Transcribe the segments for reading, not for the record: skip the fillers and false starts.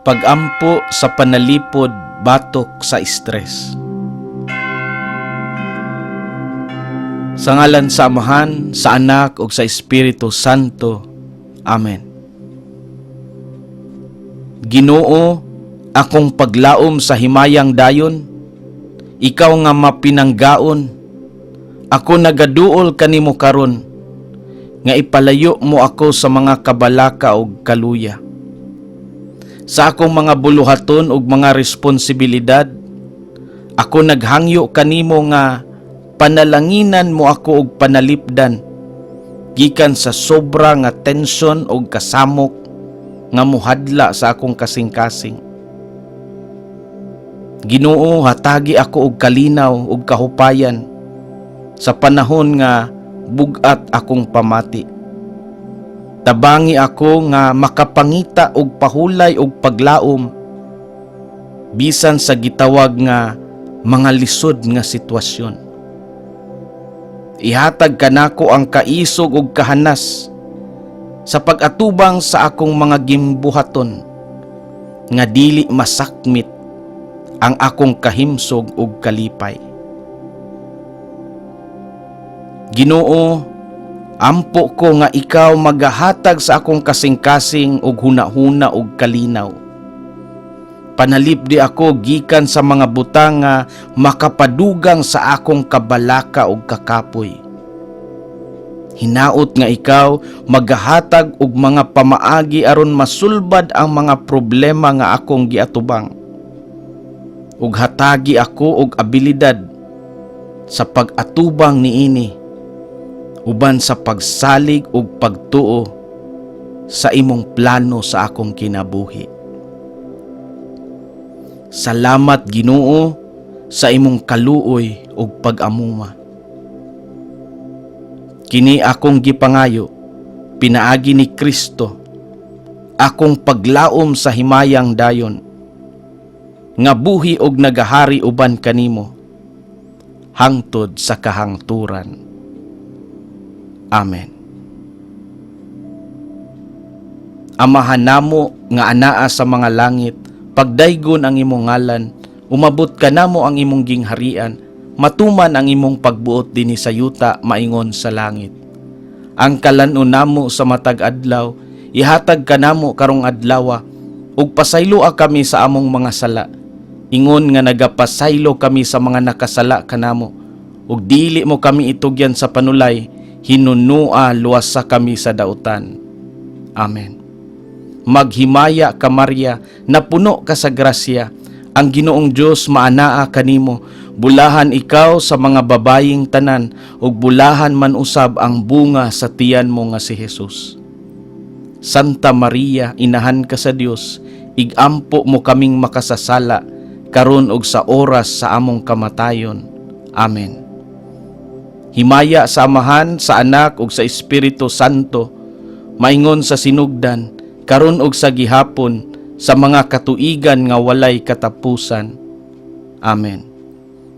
Pagampo sa panalipod batok sa stress. Sa ngalan sa Amahan, sa Anak ug sa Espiritu Santo. Amen. Ginoo, akong paglaom sa himayang dayon, ikaw nga mapinanggaon, ako nagaduol kanimo karon nga ipalayo mo ako sa mga kabalaka ug kaluya. Sa akong mga buluhaton ug mga responsibilidad, ako naghangyo kanimo nga panalanginan mo ako og panalipdan gikan sa sobra nga tensyon ug kasamok nga muhadla sa akong kasing-kasing. Ginoo, hatagi ako og kalinaw ug kahupayan sa panahon nga bug-at akong pamati. Tabangi ako nga makapangita og pahulay og paglaom bisan sa gitawag nga mga lisod nga sitwasyon. Ihatag kanako ang kaisog ug kahanas sa pag-atubang sa akong mga gimbuhaton nga dili masakmit ang akong kahimsog ug kalipay. Ginoo, ampo ko nga ikaw magahatag sa akong kasing-kasing ug hunahuna ug kalinaw. Panalipdi ako gikan sa mga butang nga makapadugang sa akong kabalaka ug kakapoy. Hinaot nga ikaw magahatag og mga pamaagi aron masulbad ang mga problema nga akong giatubang. Ug hatagi ako og abilidad sa pag-atubang niini uban sa pagsalig ug pagtuo sa imong plano sa akong kinabuhi. Salamat, Ginoo, sa imong kaluoy ug pag-amuma. Kini akong gipangayo pinaagi ni Kristo, akong paglaom sa himayang dayon, nga buhi og nagahari uban kanimo hangtod sa kahangturan. Amen. Amahan namo nga anaa sa mga langit, pagdaygon ang imong ngalan, umabot kanamo ang imong gingharian, matuman ang imong pagbuot dinhi sa yuta maingon sa langit. Ang kalan-on namo sa matag adlaw, ihatag kanamo karong adlawa, ug pasayloa kami sa among mga sala, ingon nga nagapasaylo kami sa mga nakasala kanamo, ug dili mo kami itugyan sa panulay, hinunua luwasa kami sa dautan. Amen. Maghimaya ka, Maria, napuno ka sa grasya, ang Ginoong Dios maanaa kanimo, bulahan ikaw sa mga babayeng tanan, ug bulahan man usab ang bunga sa tiyan mo nga si Jesus. Santa Maria, inahan ka sa Dios, igampo mo kaming makasasala, karon ug sa oras sa among kamatayon. Amen. Himaya sa Amahan, sa Anak ug sa Espiritu Santo, maingon sa sinugdan, karon ug sa gihapon, sa mga katuigan nga walay katapusan. Amen.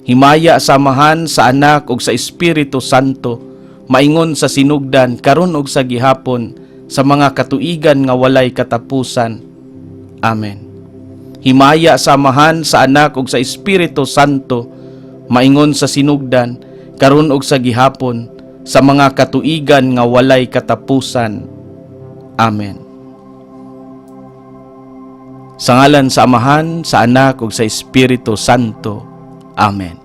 Himaya sa Amahan, sa Anak ug sa Espiritu Santo, maingon sa sinugdan, karon ug sa gihapon, sa mga katuigan nga walay katapusan. Amen. Himaya sa Amahan, sa Anak ug sa Espiritu Santo, maingon sa sinugdan, karon ug sa gihapon, sa mga katuigan nga walay katapusan. Amen. Sa ngalan sa Amahan, sa Anak ug sa Espiritu Santo. Amen.